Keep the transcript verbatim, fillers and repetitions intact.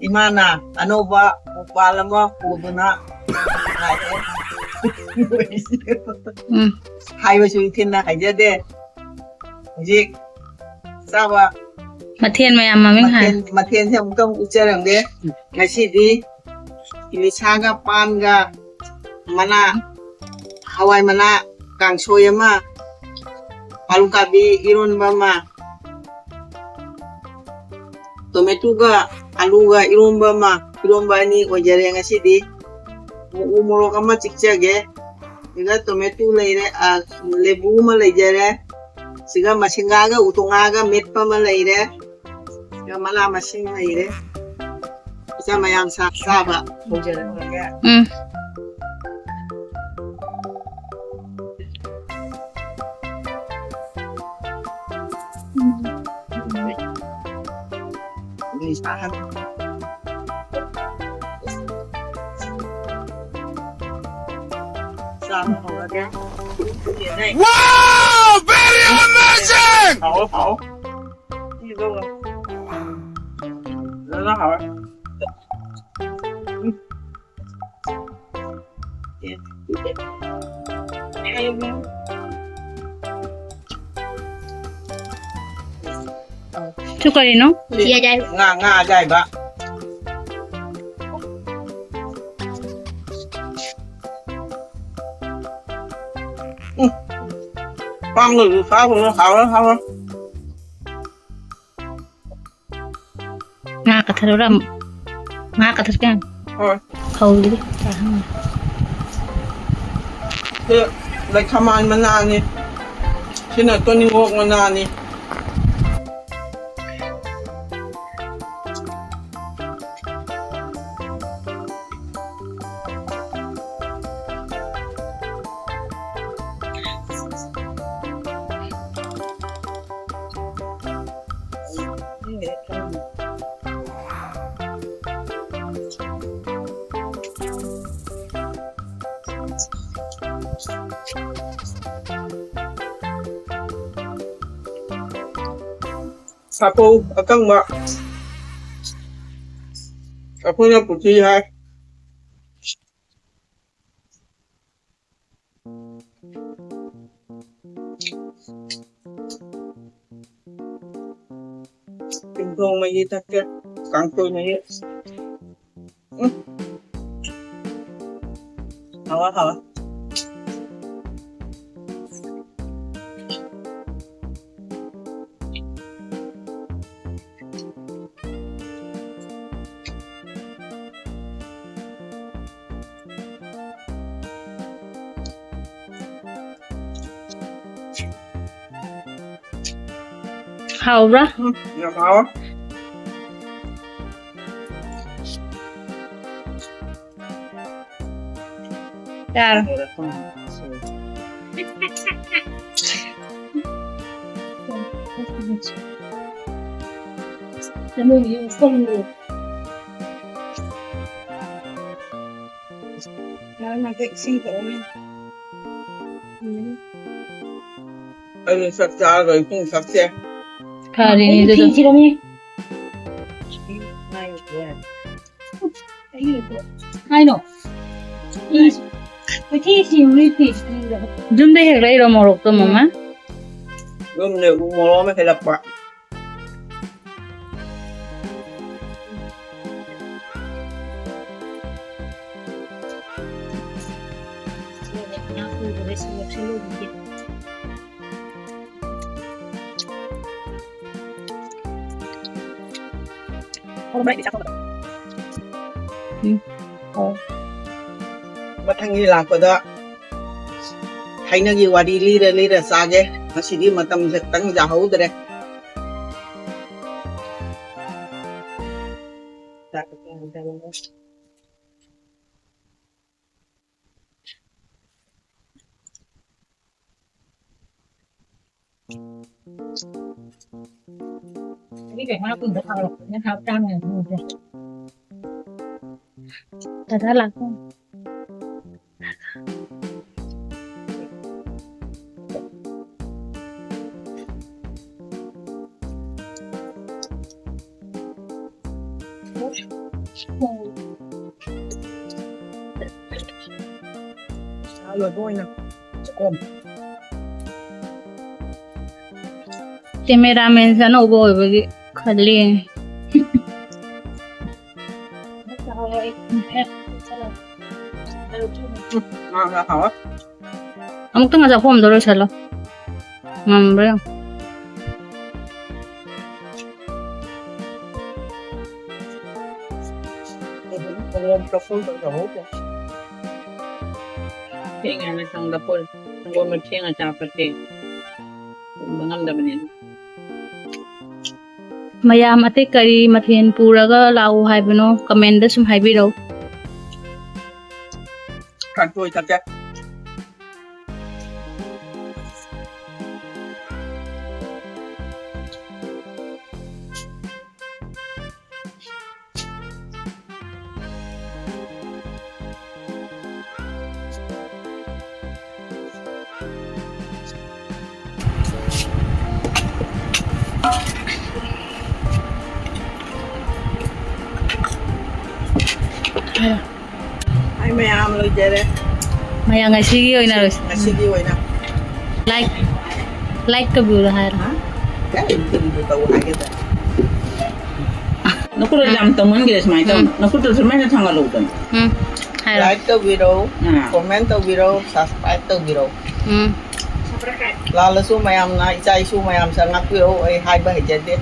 ꯏꯃꯥꯅ ꯑꯅꯧꯕ ꯃꯣꯕꯥꯏꯜ ꯑꯃ ꯄꯨꯗꯨꯅ ꯂꯥꯛꯑꯦ꯫ ꯎꯝ꯫ ꯍꯥꯏꯕꯁꯨ ꯏꯊꯤꯟꯅ ꯍꯥꯏꯖꯗꯦ꯫ ꯍꯧꯖꯤꯛ ꯆꯥꯕ ꯃꯊꯦꯜ ꯃꯌꯥꯝ ꯃꯃꯤꯡ ꯍꯥꯏ꯫ ꯃꯊꯦꯜ, ꯃꯊꯦꯜꯁꯦ ꯑꯃꯨꯛꯇꯪ ꯎꯠꯆꯔꯝꯒꯦ꯫ ꯉꯁꯤꯗꯤ ꯏꯂꯤꯁꯥꯒ ꯄꯥꯟꯒ ꯃꯅꯥ, ꯍꯋꯥꯏ ꯃꯅꯥ ꯀꯥꯡꯁꯣꯏ ꯑꯃ, ꯑꯥꯂꯨ ꯀꯥꯕꯤ ꯏꯔꯣꯟꯕ ꯑꯃ, ꯇꯣꯃꯦꯇꯣꯒ ꯑꯥꯂꯨꯒ ꯏꯔꯣꯟꯕ ꯑꯃ, ꯏꯔꯣꯟꯕ ꯑꯅꯤ ꯑꯣꯏꯖꯔꯦ ꯉꯁꯤꯗꯤ꯫ ꯎ ꯃꯣꯔꯣꯛ ꯑꯃ ꯆꯤꯛꯆꯒꯦ꯫ ꯁꯤꯒ ꯇꯣꯃꯦꯇꯣ ꯂꯩꯔꯦ, ꯑ, ꯂꯦꯕꯨ ꯑꯃ ꯂꯩꯖꯔꯦ꯫ ꯁꯤꯒ ꯃꯁꯤꯡꯒꯥꯒ ꯎꯇꯣꯡꯉꯥꯒ ꯃꯦꯠꯄ ꯑꯃ ꯂꯩꯔꯦ꯫ ꯁꯤꯒ ꯃꯅꯥ ꯃꯁꯤꯡ ꯂꯩꯔꯦ꯫ ꯏꯆꯥ ꯃꯌꯥꯝ ꯆꯥꯛ ꯆꯥꯕ ꯍꯧꯖꯔꯛꯑꯒꯦ꯫ ꯎꯝ꯫ Wow! Very amazing! ꯍꯥꯎ, ꯍꯥꯎ꯫ ꯐꯖꯅ ꯍꯥꯎꯋꯦ꯫ ꯁꯤ ꯀꯔꯤꯅꯣ? ꯁꯤ ꯉꯥ, ꯉꯥ ꯑꯌꯥꯏꯕ꯫ ꯎꯝ꯫ ꯄꯥꯡꯒꯜꯁꯨ ꯁꯥꯕꯅ ꯍꯥꯎꯔꯦ, ꯍꯥꯎꯔꯦ꯫ ꯉꯥ ꯀꯊꯔꯨꯔ ꯑꯃꯨꯛ꯫ ꯉꯥ ꯀꯊꯔ ꯀꯌꯥ? ꯍꯣꯏ꯫ ꯐꯧꯗꯨꯗꯤ ꯆꯥꯍꯟꯒꯦ꯫ ꯁꯤ ꯂꯩꯈꯃꯥꯟ ꯃꯅꯥꯅꯤ꯫ ꯁꯤꯅ ꯇꯣꯅꯤꯡꯈꯣꯛ ꯃꯅꯥꯅꯤ꯫ ꯐꯥꯐꯧ ꯑꯀꯪꯕ꯫ ꯑꯩꯈꯣꯏꯅ ꯄꯨꯊꯤ ꯍꯥꯏ꯫ ꯆꯤꯡꯊꯣꯡ ꯃꯍꯤ ꯊꯛꯀꯦ꯫ ꯀꯥꯡꯁꯣꯏ ꯃꯍꯤ꯫ ꯎꯝ꯫ ꯍꯥꯎꯋꯦ, ꯍꯥꯎꯋꯦ꯫ ꯍꯥꯎꯕ꯭ꯔꯥ? ꯎꯝ, ꯌꯥꯝ ꯍꯥꯎꯋꯦ꯫ ꯌꯥꯔꯦ꯫ ꯌꯥꯔꯦ, ꯉꯥꯛꯇ ꯏꯁꯤꯡ ꯊꯛꯑꯣꯅꯦ꯫ ꯎꯝ꯫ ꯑꯩꯗꯤ ꯆꯥꯛ ꯆꯥꯔꯒ ꯏꯁꯤꯡ ꯊꯛꯇꯦ꯫ ꯐꯔꯦꯅꯦ ꯑꯩꯗꯤ ꯑꯗꯨꯗꯣ꯫ ꯐꯤ ꯊꯤꯔꯝꯃꯤ꯫ ꯀꯩꯅꯣ? ꯐꯤ, ꯀꯩꯊꯤ ꯊꯤꯔꯨꯔꯤ ꯐꯤ ꯊꯤꯔꯨꯔꯒ꯫ ꯌꯨꯝꯗ ꯍꯦꯛ ꯂꯩꯔꯣ ꯃꯣꯔꯣꯛꯇꯣ, ꯃꯃꯥ? ꯌꯨꯝꯗ ꯎ ꯃꯣꯔꯣꯛ ꯑꯃ ꯍꯦꯛꯂꯛꯄ꯫ ꯎꯝ, ꯍꯣꯏ꯫ ꯃꯊꯪꯒꯤ ꯂꯥꯛꯄꯗ ꯊꯥꯏꯅꯒꯤ ꯋꯥꯔꯤ ꯂꯤꯔ ꯂꯤꯔ ꯆꯥꯒꯦ꯫ ꯉꯁꯤꯗꯤ ꯃꯇꯝꯁꯦ ꯈꯤꯇꯪ ꯌꯥꯍꯧꯗ꯭ꯔꯦ꯫ ꯗꯗꯥ ꯂꯥꯛꯄ꯫ ꯁꯥ ꯂꯣꯏꯕ ꯑꯣꯏꯅ ꯆꯥꯛꯈꯣꯝ꯫ ꯀꯦꯃꯦꯔꯥꯃꯦꯟꯁꯦ ꯑꯅꯧꯕ ꯑꯣꯏꯕꯒꯤ ꯈꯔ ꯂꯦꯡꯉꯦ꯫ ꯎꯝ, ꯉꯥ ꯍꯥꯎꯋꯦ꯫ ꯑꯃꯨꯛꯇꯪ ꯆꯥꯛꯈꯣꯝꯗꯣ ꯂꯣꯏꯁꯜꯂꯣ꯫ ꯉꯝꯕ꯭ꯔꯥ ꯌꯦꯡꯉꯣ꯫ ꯊꯦꯡꯉꯦ ꯍꯥꯏꯅ ꯁꯪꯗ ꯄꯣꯠ ꯁꯪꯒꯣꯝ ꯊꯦꯡꯅ ꯆꯥꯛꯄꯁꯦ ꯇꯨꯝꯕ ꯉꯝꯗꯕꯅꯤꯅ꯫ ꯃꯌꯥꯝ ꯑꯇꯩ ꯀꯔꯤ ꯃꯊꯦꯜ ꯄꯨꯔꯒ ꯂꯥꯛꯎ ꯍꯥꯏꯕꯅꯣ? ꯀꯃꯦꯟꯗ ꯁꯨꯝ ꯍꯥꯏꯕꯤꯔꯧ꯫ ꯀꯥꯡꯁꯣꯏ ꯊꯛꯀꯦ꯫ ꯑꯩ ꯃꯌꯥꯝ ꯂꯣꯏꯖꯔꯦ꯫ ꯃꯌꯥꯝ ꯉꯁꯤꯒꯤ ꯑꯣꯏꯅ ꯂꯣꯏꯁꯤ-, ꯉꯁꯤꯒꯤ ꯑꯣꯏꯅ꯫ ꯂꯥꯏꯛ, ꯂꯥꯏꯛ ꯇꯧꯕꯤꯌꯨ ꯍꯥꯏꯔꯣ꯫ ꯍꯥ? ꯀꯔꯤ ꯇꯧꯕꯤꯌꯨ ꯇꯧ ꯍꯥꯏꯒꯦ ꯇꯧ꯫ ꯅꯈꯨꯠꯇꯣ ꯌꯥꯝ ꯇꯧꯃꯟꯈ꯭ꯔꯦ ꯁꯨꯃꯥꯏꯅ ꯇꯧ꯫ ꯎꯝ꯫ ꯅꯈꯨꯠꯇꯣ ꯁꯨꯃꯥꯏꯅ ꯊꯥꯡꯒꯠꯂꯛꯎꯗꯅ꯫ ꯎꯝ꯫ ꯍꯥꯏꯔꯣ꯫ ꯂꯥꯏꯛ ꯇꯧꯕꯤꯔꯣ, ꯑꯥ꯫ ꯀꯣꯃꯦꯟ ꯇꯧꯕꯤꯔꯣ, ꯁꯕꯁꯀ꯭ꯔꯥꯏꯕ ꯇꯧꯕꯤꯔꯣ꯫ ꯎꯝ꯫ ꯂꯥꯜꯂꯁꯨ ꯃꯌꯥꯝꯅ, ꯏꯆꯥ ꯏꯁꯨ ꯃꯌꯥꯝꯁꯦ ꯉꯥꯛꯄꯤꯔꯣ, ꯑꯩ ꯍꯥꯏꯕ ꯍꯩꯖꯗꯦ꯫